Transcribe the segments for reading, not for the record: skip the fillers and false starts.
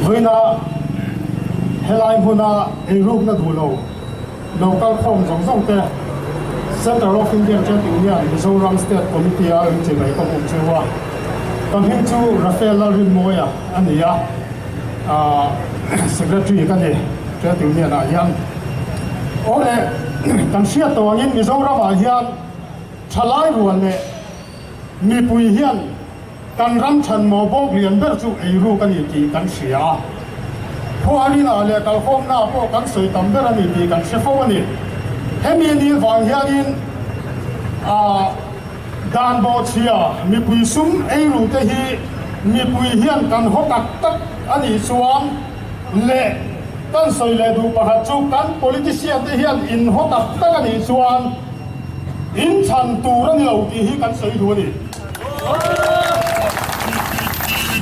Vawiina helai hmuna eirukna duh lo lo kal khawm zawng zawng te Centre of Indian Trade Union Mizoram State Committee a eng chi mai ka hmuh chu a. Ka hming chu Rafael Lalrinmawia a ni a, Secretary ka ni Trade Union ah hian. Aw le, kan hriat tawh angin Mizoram ah hian thalai rual leh mipui hian Kan ram chhanmaw bawk lian ber chu eiruk a ni tih kan hria a, khuarinah leh kalkhawmnaah pawh kan sawi tam ber a ni tih kan hre fo a ni. Hemi ni vang hianin dan bawhchhia mipui sum eirute hi mipui hian kan haw tak tak a nih chuan leh kan sawi leh duh pakhat chu kan politician te hian in haw tak tak a nih chuan in chhan tur a ni lo tih hi kan sawi duh a ni.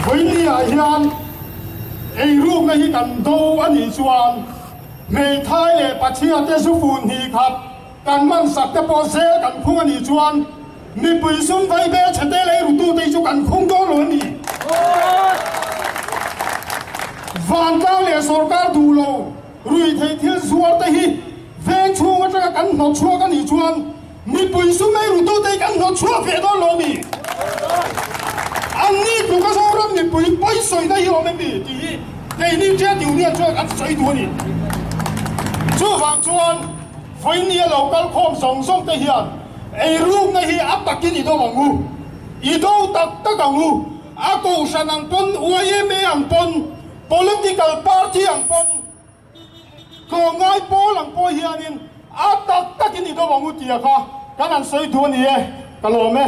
Vawinia hian eirukna hi kan do a nih chuan hmeithai leh Pathiate zu fun hnih khat kan man sak te pawh zel kan khung a nih chuan mipui sum vai bel chhe te leh eirutute hi chu kan khung dawn lo a ni. Vantlang leh sawrkar duh lo ruihtheih thil zuar te hi veng chhung atanga kan hnawt chhuak a nih chuan Mipui sum ei rutute hi kan hnawt chhuak ve dawn lo mi? An ni tluk a Zoram mipui pawi sawina hi awm em mi tih hi keini Trade Union chuan kan sawi duh a ni. Chuvang chuan vawiin a lo kal khawm zawng zawng te hian eirukna hi a takin i do ang u, i do tak tak ang u, a kohhran ang pawn, yma ang pawn, political party ang pawn, Tlawmngai pawl ang pawh hianin a tak takin i do ang u tia kha kan han sawi duh a ni e, ka lawm e.